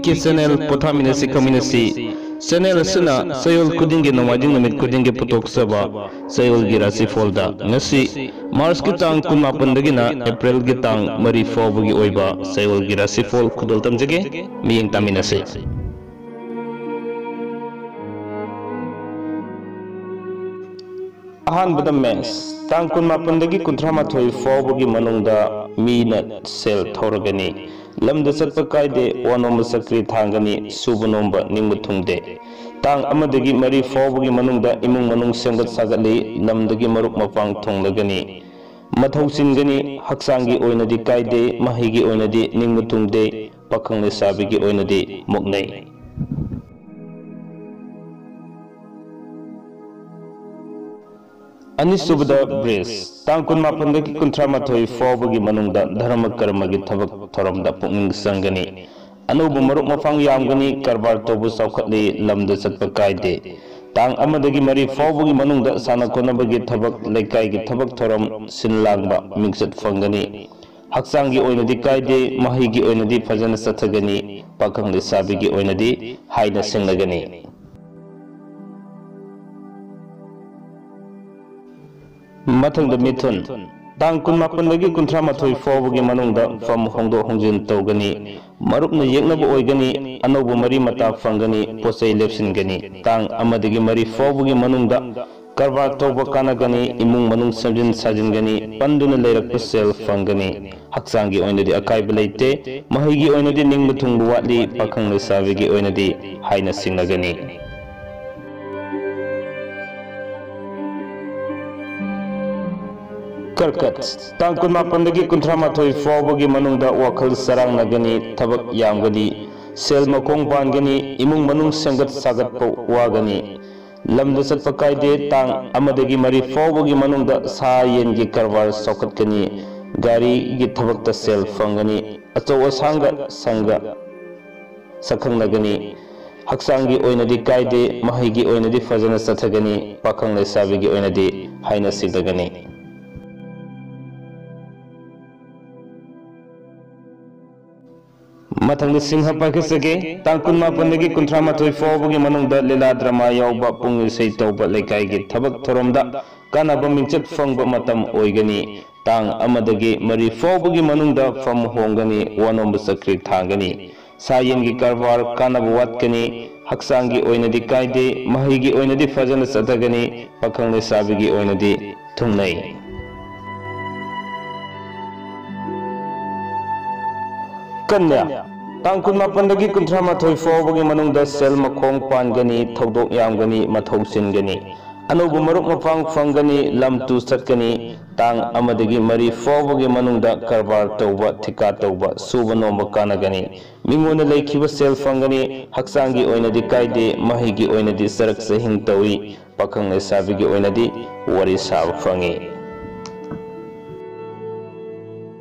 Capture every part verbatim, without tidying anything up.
ꯀꯦ channel ꯄꯣꯊꯥꯃꯤꯟꯅꯁꯤ ꯈꯪꯃꯤꯟꯅꯁꯤ꯫ Channel ꯑꯁꯤꯅ ꯆꯌꯣꯜ ꯈꯨꯗꯤꯡꯒꯤ ꯅꯣꯡꯃꯥꯏꯖꯤꯡ ꯅꯨꯃꯤꯠ ꯈꯨꯗꯤꯡꯒꯤ ꯄꯨꯊꯣꯛꯆꯕ ꯆꯌꯣꯜꯒꯤ ꯔꯥꯁꯤꯐꯣꯜꯗ ꯉꯁꯤ ꯃꯥꯔꯆꯀꯤ ꯇꯥꯡ ꯀꯨꯟꯃꯥꯄꯟꯗꯒꯤꯅ ꯑꯦꯄ꯭ꯔꯤꯜꯒꯤ ꯇꯥꯡ ꯃꯔꯤ ꯐꯥꯎꯕꯒꯤ ꯑꯣꯏꯕ ꯆꯌꯣꯜꯒꯤ ꯔꯥꯁꯤꯐꯣꯜ ꯈꯨꯗꯣꯜ ꯇꯝꯖꯒꯦ꯫ ꯃꯤꯠꯌꯦꯡ ꯇꯥꯃꯤꯟꯅꯁꯤ꯫ ꯑꯍꯥꯟꯕꯗ ꯃꯦꯁ, ꯇꯥꯡ ꯀꯨꯟꯃꯥꯄꯟꯗꯒꯤ ꯀꯨꯟꯊ꯭ꯔꯥ ꯃꯥꯊꯣꯏ ꯐꯥꯎꯕꯒꯤ ꯃꯅꯨꯡꯗ ꯃꯤꯅ ꯁꯦꯜ ꯊꯧꯔꯒꯅꯤ꯫ ꯂꯝꯗ ꯆꯠꯄ ꯀꯥꯏꯗꯦ, ꯋꯥ ꯅꯣꯝꯕ ꯆꯀ꯭ꯔꯤ ꯊꯥꯡꯒꯅꯤ, ꯁꯨꯕ ꯅꯣꯝꯕ ꯅꯤꯡꯕ ꯊꯨꯡꯗꯦ꯫ ꯇꯥꯡ ꯑꯃꯗꯒꯤ ꯃꯔꯤ ꯐꯥꯎꯕꯒꯤ ꯃꯅꯨꯡꯗ ꯏꯃꯨꯡ ꯃꯅꯨꯡ ꯁꯦꯝꯒꯠ ꯁꯥꯒꯠꯂꯤ, ꯂꯝꯗꯒꯤ ꯃꯔꯨꯞ ꯃꯄꯥꯡ ꯊꯨꯡꯂꯒꯅꯤ꯫ ꯃꯊꯧ ꯆꯤꯟꯒꯅꯤ, ꯍꯛꯆꯥꯡꯒꯤ ꯑꯣꯏꯅꯗꯤ ꯀꯥꯏꯗꯦ, ꯃꯍꯩꯒꯤ ꯑꯣꯏꯅꯗꯤ ꯅꯤꯡꯕ ꯊꯨꯡꯗꯦ, ꯄꯥꯈꯪ ꯂꯩꯁꯥꯕꯤꯒꯤ ꯑꯣꯏꯅꯗꯤ ꯃꯨꯛꯅꯩ꯫ ꯑꯅꯤꯁꯨꯕꯗ ꯕ꯭ꯔꯤꯖ, ꯇꯥꯡ ꯀꯨꯟꯃꯥꯄꯟꯗꯒꯤ ꯀꯨꯟꯊ꯭ꯔꯥ ꯃꯥꯊꯣꯏ ꯐꯥꯎꯕꯒꯤ ꯃꯅꯨꯡꯗ ꯙꯔꯃ ꯀꯔꯃꯒꯤ ꯊꯕꯛ ꯊꯧꯔꯝꯗ ꯄꯨꯛꯅꯤꯡ ꯆꯪꯒꯅꯤ꯫ ꯑꯅꯧꯕ ꯃꯔꯨꯞ ꯃꯄꯥꯡ ꯌꯥꯝꯒꯅꯤ, ꯀꯔꯕꯥꯔ ꯇꯧꯕ ꯆꯥꯎꯈꯠꯂꯤ, ꯂꯝꯗ ꯆꯠꯄ ꯀꯥꯏꯗꯦ꯫ ꯇꯥꯡ ꯑꯃꯗꯒꯤ ꯃꯔꯤ ꯐꯥꯎꯕꯒꯤ ꯃꯅꯨꯡꯗ ꯁꯥꯟꯅ ꯈꯣꯠꯅꯕꯒꯤ ꯊꯕꯛ, ꯂꯩꯀꯥꯏꯒꯤ ꯊꯕꯛ ꯊꯧꯔꯝ, ꯁꯤꯟ ꯂꯥꯡꯕ ꯃꯤꯡꯆꯠ ꯐꯪꯒꯅꯤ꯫ ꯍꯛꯆꯥꯡꯒꯤ ꯑꯣꯏꯅꯗꯤ ꯀꯥꯏꯗꯦ, ꯃꯍꯩꯒꯤ ꯑꯣꯏꯅꯗꯤ ꯐꯖꯅ ꯆꯠꯊꯒꯅꯤ, ꯄꯥꯈꯪ ꯂꯩꯁꯥꯕꯤꯒꯤ ꯑꯣꯏꯅꯗꯤ ꯍꯥꯏꯅ ꯁꯤꯡꯅꯒꯅꯤ꯫ ꯃꯊꯪꯗ ꯃꯤꯊꯨꯟ, ꯇꯥꯡ ꯀꯨꯟꯃꯥꯄꯟꯗꯒꯤ ꯀꯨꯟꯊ꯭ꯔꯥ ꯃꯥꯊꯣꯏ ꯐꯥꯎꯕꯒꯤ ꯃꯅꯨꯡꯗ ꯐꯝ ꯍꯣꯡꯗꯣꯛ ꯍꯣꯡꯖꯤꯟ ꯇꯧꯒꯅꯤ꯫ ꯃꯔꯨꯞꯅ ꯌꯦꯛꯅꯕ ꯑꯣꯏꯒꯅꯤ, ꯑꯅꯧꯕ ꯃꯔꯤ ꯃꯇꯥ ꯐꯪꯒꯅꯤ, ꯄꯣꯠ ꯆꯩ ꯂꯦꯞꯁꯤꯟꯒꯅꯤ꯫ ꯇꯥꯡ ꯑꯃꯗꯒꯤ ꯃꯔꯤ ꯐꯥꯎꯕꯒꯤ ꯃꯅꯨꯡꯗ ꯀꯔꯕꯥꯔ ꯇꯧꯕ ꯀꯥꯟꯅꯒꯅꯤ, ꯏꯃꯨꯡ ꯃꯅꯨꯡ ꯁꯦꯝꯖꯤꯟ ꯁꯥꯖꯤꯟꯒꯅꯤ, ꯄꯟꯗꯨꯅ ꯂꯩꯔꯛꯄ ꯁꯦꯜ ꯐꯪꯒꯅꯤ꯫ ꯍꯛꯆꯥꯡꯒꯤ ꯑꯣꯏꯅꯗꯤ ꯑꯀꯥꯏꯕ ꯂꯩꯇꯦ, ꯃꯍꯩꯒꯤ ꯑꯣꯏꯅꯗꯤ ꯅꯤꯡꯕ ꯊꯨꯡꯕ ꯋꯥꯠꯂꯤ, ꯄꯥꯈꯪ ꯂꯩꯁꯥꯕꯤꯒꯤ ꯑꯣꯏꯅꯗꯤ ꯍꯥꯏꯅ ꯁꯤꯡꯅꯒꯅꯤ꯫ ꯀꯔꯀꯠ, ꯇꯥꯡ ꯀꯨꯟꯃꯥꯄꯟꯗꯒꯤ ꯀꯨꯟꯊ꯭ꯔꯥ ꯃꯥꯊꯣꯏ ꯐꯥꯎꯕꯒꯤ ꯃꯅꯨꯡꯗ ꯋꯥꯈꯜ ꯆꯔꯥꯡꯅꯒꯅꯤ, ꯊꯕꯛ ꯌꯥꯝꯒꯅꯤ, ꯁꯦꯜ ꯃꯈꯣꯡ ꯄꯥꯟꯒꯅꯤ, ꯏꯃꯨꯡ ꯃꯅꯨꯡ ꯁꯦꯝꯒꯠ ꯁꯥꯒꯠꯄ ꯋꯥꯒꯅꯤ꯫ ꯂꯝꯗ ꯆꯠꯄ ꯀꯥꯏꯗꯦ, ꯇꯥꯡ ꯑꯃꯗꯒꯤ ꯃꯔꯤ ꯐꯥꯎꯕꯒꯤ ꯃꯅꯨꯡꯗ ꯁꯥ ꯌꯦꯟꯒꯤ ꯀꯔꯕꯥꯔ ꯆꯥꯎꯈꯠꯀꯅꯤ, ꯒꯥꯔꯤꯒꯤ ꯊꯕꯛꯇ ꯁꯦꯜ ꯐꯪꯒꯅꯤ, ꯑꯆꯧ ꯑꯁꯥꯡꯒ ꯁꯪꯒ ꯁꯛꯈꯪꯅꯒꯅꯤ꯫ ꯍꯛꯆꯥꯡꯒꯤ ꯑꯣꯏꯅꯗꯤ ꯀꯥꯏꯗꯦ, ꯃꯍꯩꯒꯤ ꯑꯣꯏꯅꯗꯤ ꯐꯖꯅ ꯆꯠꯊꯒꯅꯤ, ꯄꯥꯈꯪ ꯂꯩꯁꯥꯕꯤꯒꯤ ꯑꯣꯏꯅꯗꯤ ꯍꯥꯏꯅ ꯁꯤꯡꯅꯒꯅꯤ꯫ ꯃꯊꯪꯗ ꯁꯤꯡꯍ ꯄꯥꯏꯈꯠꯆꯒꯦ꯫ ꯇꯥꯡ ꯀꯨꯟꯃꯥꯄꯟꯗꯒꯤ ꯀꯨꯟꯊ꯭ꯔꯥ ꯃꯥꯊꯣꯏ ꯐꯥꯎꯕꯒꯤ ꯃꯅꯨꯡꯗ ꯂꯤꯂꯥ ꯗ꯭ꯔꯃꯥ ꯌꯥꯎꯕ ꯄꯨꯡ ꯏꯁꯩ ꯇꯧꯕ ꯂꯩꯀꯥꯏꯒꯤ ꯊꯕꯛ ꯊꯧꯔꯝꯗ ꯀꯥꯟꯅꯕ ꯃꯤꯡꯆꯠ ꯐꯪꯕ ꯃꯇꯝ ꯑꯣꯏꯒꯅꯤ꯫ ꯇꯥꯡ ꯑꯃꯗꯒꯤ ꯃꯔꯤ ꯐꯥꯎꯕꯒꯤ ꯃꯅꯨꯡꯗ ꯐꯝ ꯍꯣꯡꯒꯅꯤ, ꯋꯥꯅꯣꯝꯕ ꯆꯀ꯭ꯔꯤ ꯊꯥꯡꯒꯅꯤ꯫ ꯁꯥ ꯌꯦꯟꯒꯤ ꯀꯔꯕꯥꯔ ꯀꯥꯟꯅꯕ ꯋꯥꯠꯀꯅꯤ, ꯍꯛꯆꯥꯡꯒꯤ ꯑꯣꯏꯅꯗꯤ ꯀꯥꯏꯗꯦ, ꯃꯍꯩꯒꯤ ꯑꯣꯏꯅꯗꯤ ꯐꯖꯅ ꯆꯠꯊꯒꯅꯤ, ꯄꯥꯈꯪ ꯂꯩꯁꯥꯕꯤꯒꯤ ꯑꯣꯏꯅꯗꯤ ꯊꯨꯡꯅꯩ꯫ ꯀꯟꯌꯥ, ꯇꯥꯡ ꯀꯨꯟꯃꯥꯄꯟꯗꯒꯤ ꯀꯨꯟꯊ꯭ꯔꯥ ꯃꯥꯊꯣꯏ ꯐꯥꯎꯕꯒꯤ ꯃꯅꯨꯡꯗ ꯁꯦꯜ ꯃꯈꯣꯡ ꯄꯥꯟꯒꯅꯤ, ꯊꯧꯗꯣꯛ ꯌꯥꯝꯒꯅꯤ, ꯃꯊꯧ ꯆꯤꯟꯒꯅꯤ, ꯑꯅꯧꯕ ꯃꯔꯨꯞ ꯃꯄꯥꯡ ꯐꯪꯒꯅꯤ, ꯂꯝ ꯇꯨ ꯆꯠꯀꯅꯤ꯫ ꯇꯥꯡ ꯑꯃꯗꯒꯤ ꯃꯔꯤ ꯐꯥꯎꯕꯒꯤ ꯃꯅꯨꯡꯗ ꯀꯔꯕꯥꯔ ꯇꯧꯕ, ꯊꯤꯀꯥ ꯇꯧꯕ, ꯁꯨꯕ ꯅꯣꯝꯕ ꯀꯥꯟꯅꯒꯅꯤ꯫ ꯃꯤꯉꯣꯟꯗ ꯂꯩꯈꯤꯕ ꯁꯦꯜ ꯐꯪꯒꯅꯤ, ꯍꯛꯆꯥꯡꯒꯤ ꯑꯣꯏꯅꯗꯤ ꯀꯥꯏꯗꯦ, ꯃꯍꯩꯒꯤ ꯑꯣꯏꯅꯗꯤ ꯆꯔꯛ ꯆꯍꯤꯡ ꯇꯧꯏ, ꯄꯥꯈꯪ ꯂꯩꯁꯥꯕꯤꯒꯤ ꯑꯣꯏꯅꯗꯤ ꯋꯥꯔꯤ ꯁꯥꯕ ꯐꯪꯏ꯫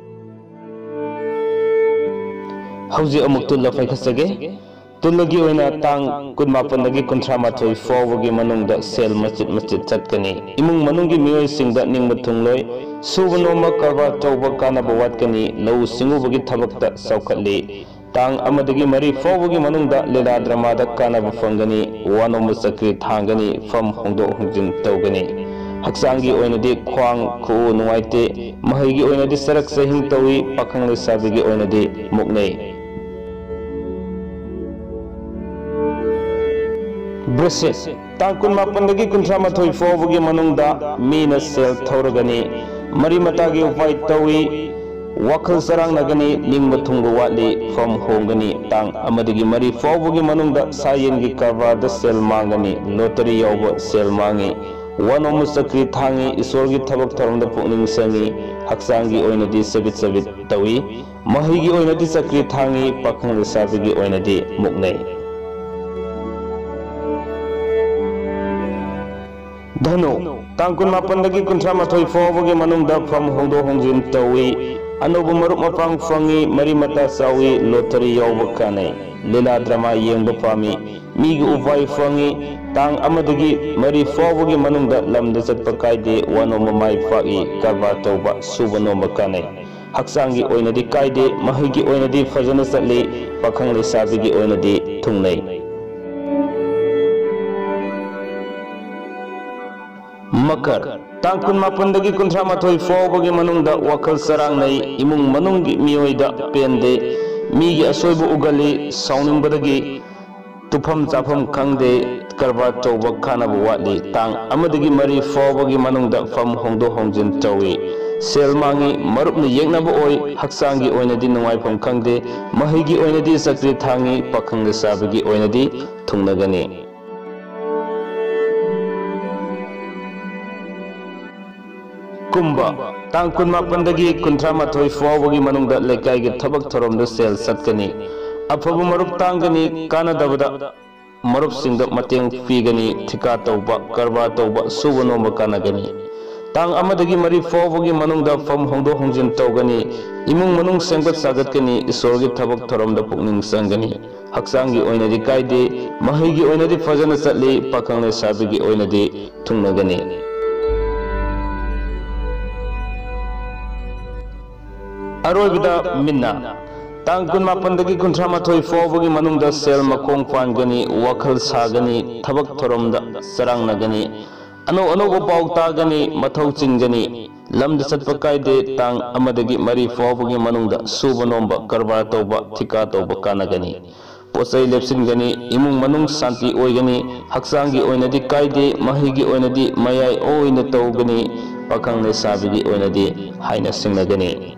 ꯍꯧꯖꯤꯛ ꯑꯃꯨꯛ ꯇꯨꯜꯂ ꯄꯥꯏꯈꯠꯆꯒꯦ꯫ ꯇꯨꯜꯂꯒꯤ ꯑꯣꯏꯅ ꯇꯥꯡ ꯀꯨꯟꯃꯥꯄꯟꯗꯒꯤ ꯀꯨꯟꯊ꯭ꯔꯥ ꯃꯥꯊꯣꯏ ꯐꯥꯎꯕꯒꯤ ꯃꯅꯨꯡꯗ ꯁꯦꯜ ꯃꯆꯤꯠ ꯃꯆꯤꯠ ꯆꯠꯀꯅꯤ꯫ ꯏꯃꯨꯡ ꯃꯅꯨꯡꯒꯤ ꯃꯤꯑꯣꯏꯁꯤꯡꯗ ꯅꯤꯡꯕ ꯊꯨꯡꯂꯣꯏ꯫ ꯁꯨꯕ ꯅꯣꯝꯕ ꯀꯔꯕꯥꯔ ꯇꯧꯕ ꯀꯥꯟꯅꯕ ꯋꯥꯠꯀꯅꯤ꯫ ꯂꯧꯎ ꯁꯤꯡꯎꯕꯒꯤ ꯊꯕꯛꯇ ꯆꯥꯎꯈꯠꯂꯤ꯫ ꯇꯥꯡ ꯑꯃꯗꯒꯤ ꯃꯔꯤ ꯐꯥꯎꯕꯒꯤ ꯃꯅꯨꯡꯗ ꯂꯤꯂꯥ ꯗ꯭ꯔꯃꯥꯗ ꯀꯥꯟꯅꯕ ꯐꯪꯒꯅꯤ꯫ ꯋꯥꯅꯣꯝꯕ ꯆꯀ꯭ꯔꯤ ꯊꯥꯡꯒꯅꯤ꯫ ꯐꯝ ꯍꯣꯡꯗꯣꯛ ꯍꯣꯡꯖꯤꯟ ꯇꯧꯒꯅꯤ꯫ ꯍꯛꯆꯥꯡꯒꯤ ꯑꯣꯏꯅꯗꯤ ꯈ꯭ꯋꯥꯡ ꯈꯨꯎ ꯅꯨꯡꯉꯥꯏꯇꯦ꯫ ꯃꯍꯩꯒꯤ ꯑꯣꯏꯅꯗꯤ ꯆꯔꯛ ꯆꯍꯤꯡ ꯇꯧꯏ꯫ ꯄꯥꯈꯪ ꯂꯩꯁꯥꯕꯤꯒꯤ ꯑꯣꯏꯅꯗꯤ ꯃꯨꯛꯅꯩ꯫ ꯕ꯭ꯔꯤꯁꯤꯛ, ꯇꯥꯡ ꯀꯨꯟꯃꯥꯄꯟꯗꯒꯤ ꯀꯨꯟꯊ꯭ꯔꯥ ꯃꯥꯊꯣꯏ ꯐꯥꯎꯕꯒꯤ ꯃꯅꯨꯡꯗ ꯃꯤꯅ ꯁꯦꯜ ꯊꯧꯔꯒꯅꯤ꯫ ꯃꯔꯤ ꯃꯇꯥꯒꯤ ꯎꯄꯥꯏ ꯇꯧꯏ꯫ ꯋꯥꯈꯜ ꯆꯔꯥꯡꯅꯒꯅꯤ, ꯅꯤꯡꯕ ꯊꯨꯡꯕ ꯋꯥꯠꯂꯤ, ꯐꯝ ꯍꯣꯡꯒꯅꯤ꯫ ꯇꯥꯡ ꯑꯃꯗꯒꯤ ꯃꯔꯤ ꯐꯥꯎꯕꯒꯤ ꯃꯅꯨꯡꯗ ꯁꯥ ꯌꯦꯟꯒꯤ ꯀꯔꯕꯥꯔꯗ ꯁꯦꯜ ꯃꯥꯡꯒꯅꯤ, ꯂꯣꯇꯔꯤ ꯌꯥꯎꯕ ꯁꯦꯜ ꯃꯥꯡꯉꯤ꯫ ꯋꯥꯅꯣꯝꯕ ꯆꯀ꯭ꯔꯤ ꯊꯥꯡꯉꯤ, ꯏꯁꯣꯔꯒꯤ ꯊꯕꯛ ꯊꯧꯔꯝꯗ ꯄꯨꯛꯅꯤꯡ ꯆꯪꯉꯤ, ꯍꯛꯆꯥꯡꯒꯤ ꯑꯣꯏꯅꯗꯤ ꯆꯕꯤꯠ ꯆꯕꯤꯠ ꯇꯧꯏ꯫ ꯃꯍꯩꯒꯤ ꯑꯣꯏꯅꯗꯤ ꯆꯀ꯭ꯔꯤ ꯊꯥꯡꯉꯤ, ꯄꯥꯈꯪ ꯂꯩꯁꯥꯕꯤꯒꯤ ꯑꯣꯏꯅꯗꯤ ꯃꯨꯛꯅꯩ꯫ ꯙꯅꯨ, ꯇꯥꯡ ꯀꯨꯟꯃꯥꯄꯟꯗꯒꯤ ꯀꯨꯟꯊ꯭ꯔꯥ ꯃꯥꯊꯣꯏ ꯐꯥꯎꯕꯒꯤ ꯃꯅꯨꯡꯗ ꯐꯝ ꯍꯣꯡꯗꯣꯛ ꯍꯣꯡꯖꯤꯟ ꯇꯧꯏ, ꯑꯅꯧꯕ ꯃꯔꯨꯞ ꯃꯄꯥꯡ ꯐꯪꯏ, ꯃꯔꯤ ꯃꯇꯥ ꯆꯥꯎꯏ, ꯂꯣꯇꯔꯤ ꯌꯥꯎꯕ ꯀꯥꯟꯅꯩ, ꯂꯤꯂꯥ ꯗ꯭ꯔꯃꯥ ꯌꯦꯡꯕ ꯄꯥꯝꯃꯤ, ꯃꯤꯒꯤ ꯎꯄꯥꯏ ꯐꯪꯏ꯫ ꯇꯥꯡ ꯑꯃꯗꯒꯤ ꯃꯔꯤ ꯐꯥꯎꯕꯒꯤ ꯃꯅꯨꯡꯗ ꯂꯝꯗ ꯆꯠꯄ ꯀꯥꯏꯗꯦ, ꯋꯥꯅꯣꯝꯕ ꯃꯥꯏ ꯄꯥꯛꯏ, ꯀꯔꯕꯥꯔ ꯇꯧꯕ, ꯁꯨꯕ ꯅꯣꯝꯕ ꯀꯥꯟꯅꯩ꯫ ꯍꯛꯆꯥꯡꯒꯤ ꯑꯣꯏꯅꯗꯤ ꯀꯥꯏꯗꯦ, ꯃꯍꯩꯒꯤ ꯑꯣꯏꯅꯗꯤ ꯐꯖꯅ ꯆꯠꯂꯤ, ꯄꯥꯈꯪ ꯂꯩꯁꯥꯕꯤꯒꯤ ꯑꯣꯏꯅꯗꯤ ꯊꯨꯡꯅꯩ꯫ ꯃꯀꯔ, ꯇꯥꯡ ꯀꯨꯟꯃꯥꯄꯟꯗꯒꯤ ꯀꯨꯟꯊ꯭ꯔꯥ ꯃꯥꯊꯣꯏ ꯐꯥꯎꯕꯒꯤ ꯃꯅꯨꯡꯗ ꯋꯥꯈꯜ ꯆꯔꯥꯡꯅꯩ, ꯏꯃꯨꯡ ꯃꯅꯨꯡꯒꯤ ꯃꯤꯑꯣꯏꯗ ꯄꯦꯟꯗꯦ, ꯃꯤꯒꯤ ꯑꯁꯣꯏꯕ ꯎꯒꯜꯂꯤ, ꯁꯥꯎꯅꯤꯡꯕꯗꯒꯤ ꯇꯨꯐꯝ ꯆꯥꯐꯝ ꯈꯪꯗꯦ, ꯀꯔꯕꯥꯔ ꯇꯧꯕ ꯀꯥꯟꯅꯕ ꯋꯥꯠꯂꯤ꯫ ꯇꯥꯡ ꯑꯃꯗꯒꯤ ꯃꯔꯤ ꯐꯥꯎꯕꯒꯤ ꯃꯅꯨꯡꯗ ꯐꯝ ꯍꯣꯡꯗꯣꯛ ꯍꯣꯡꯖꯤꯟ ꯇꯧꯏ꯫ ꯁꯦꯜ ꯃꯥꯡꯉꯤ, ꯃꯔꯨꯞꯅ ꯌꯦꯛꯅꯕ ꯑꯣꯏ, ꯍꯛꯆꯥꯡꯒꯤ ꯑꯣꯏꯅꯗꯤ ꯅꯨꯡꯉꯥꯏꯐꯝ ꯈꯪꯗꯦ, ꯃꯍꯩꯒꯤ ꯑꯣꯏꯅꯗꯤ ꯆꯀ꯭ꯔꯤ ꯊꯥꯡꯉꯤ, ꯄꯥꯈꯪ ꯂꯩꯁꯥꯕꯤꯒꯤ ꯑꯣꯏꯅꯗꯤ ꯊꯨꯡꯅꯒꯅꯤ꯫ ꯀꯨꯝꯕ, ꯇꯥꯡ ꯀꯨꯟꯃꯥꯄꯟꯗꯒꯤ ꯀꯨꯟꯊ꯭ꯔꯥ ꯃꯥꯊꯣꯏ ꯐꯥꯎꯕꯒꯤ ꯃꯅꯨꯡꯗ ꯂꯩꯀꯥꯏꯒꯤ ꯊꯕꯛ ꯊꯧꯔꯝꯗ ꯁꯦꯜ ꯆꯠꯀꯅꯤ꯫ ꯑꯐꯕ ꯃꯔꯨꯞ ꯇꯥꯡꯒꯅꯤ, ꯀꯥꯟꯅꯗꯕꯗ ꯃꯔꯨꯞꯁꯤꯡꯗ ꯃꯇꯦꯡ ꯄꯤꯒꯅꯤ, ꯊꯤꯀꯥ ꯇꯧꯕ, ꯀꯔꯕꯥꯔ ꯇꯧꯕ, ꯁꯨꯕ ꯅꯣꯝꯕ ꯀꯥꯟꯅꯒꯅꯤ꯫ ꯇꯥꯡ ꯑꯃꯗꯒꯤ ꯃꯔꯤ ꯐꯥꯎꯕꯒꯤ ꯃꯅꯨꯡꯗ ꯐꯝ ꯍꯣꯡꯗꯣꯛ ꯍꯣꯡꯖꯤꯟ ꯇꯧꯒꯅꯤ, ꯏꯃꯨꯡ ꯃꯅꯨꯡ ꯁꯦꯝꯒꯠ ꯁꯥꯒꯠꯀꯅꯤ, ꯏꯁꯣꯔꯒꯤ ꯊꯕꯛ ꯊꯧꯔꯝꯗ ꯄꯨꯛꯅꯤꯡ ꯆꯪꯒꯅꯤ꯫ ꯍꯛꯆꯥꯡꯒꯤ ꯑꯣꯏꯅꯗꯤ ꯀꯥꯏꯗꯦ, ꯃꯍꯩꯒꯤ ꯑꯣꯏꯅꯗꯤ ꯐꯖꯅ ꯆꯠꯂꯤ, ꯄꯥꯈꯪ ꯂꯩꯁꯥꯕꯤꯒꯤ ꯑꯣꯏꯅꯗꯤ ꯊꯨꯡꯅꯒꯅꯤ꯫ ꯑꯔꯣꯏꯕꯗ ꯃꯤꯟꯅ, ꯇꯥꯡ ꯀꯨꯟꯃꯥꯄꯟꯗꯒꯤ ꯀꯨꯟꯊ꯭ꯔꯥ ꯃꯥꯊꯣꯏ ꯐꯥꯎꯕꯒꯤ ꯃꯅꯨꯡꯗ ꯁꯦꯜ ꯃꯈꯣꯡ ꯄꯥꯟꯒꯅꯤ, ꯋꯥꯈꯜ ꯁꯥꯒꯅꯤ, ꯊꯕꯛ ꯊꯧꯔꯝꯗ ꯆꯔꯥꯡꯅꯒꯅꯤ, ꯑꯅꯧ ꯑꯅꯧꯕ ꯄꯥꯎ ꯇꯥꯒꯅꯤ, ꯃꯊꯧ ꯆꯤꯟꯒꯅꯤ꯫ ꯂꯝꯗ ꯆꯠꯄ ꯀꯥꯏꯗꯦ, ꯇꯥꯡ ꯑꯃꯗꯒꯤ ꯃꯔꯤ ꯐꯥꯎꯕꯒꯤ ꯃꯅꯨꯡꯗ ꯁꯨꯕ ꯅꯣꯝꯕ, ꯀꯔꯕꯥꯔ ꯇꯧꯕ, ꯊꯤꯀꯥ ꯇꯧꯕ ꯀꯥꯟꯅꯒꯅꯤ꯫ ꯄꯣꯠ ꯆꯩ ꯂꯦꯞꯁꯤꯟꯒꯅꯤ, ꯏꯃꯨꯡ ꯃꯅꯨꯡ ꯁꯥꯟꯇꯤ ꯑꯣꯏꯒꯅꯤ, ꯍꯛꯆꯥꯡꯒꯤ ꯑꯣꯏꯅꯗꯤ ꯀꯥꯏꯗꯦ, ꯃꯍꯩꯒꯤ ꯑꯣꯏꯅꯗꯤ ꯃꯌꯥꯏ ꯑꯣꯏꯅ ꯇꯧꯒꯅꯤ, ꯄꯥꯈꯪ ꯂꯩꯁꯥꯕꯤꯒꯤ ꯑꯣꯏꯅꯗꯤ ꯍꯥꯏꯅ ꯁꯤꯡꯅꯒꯅꯤ꯫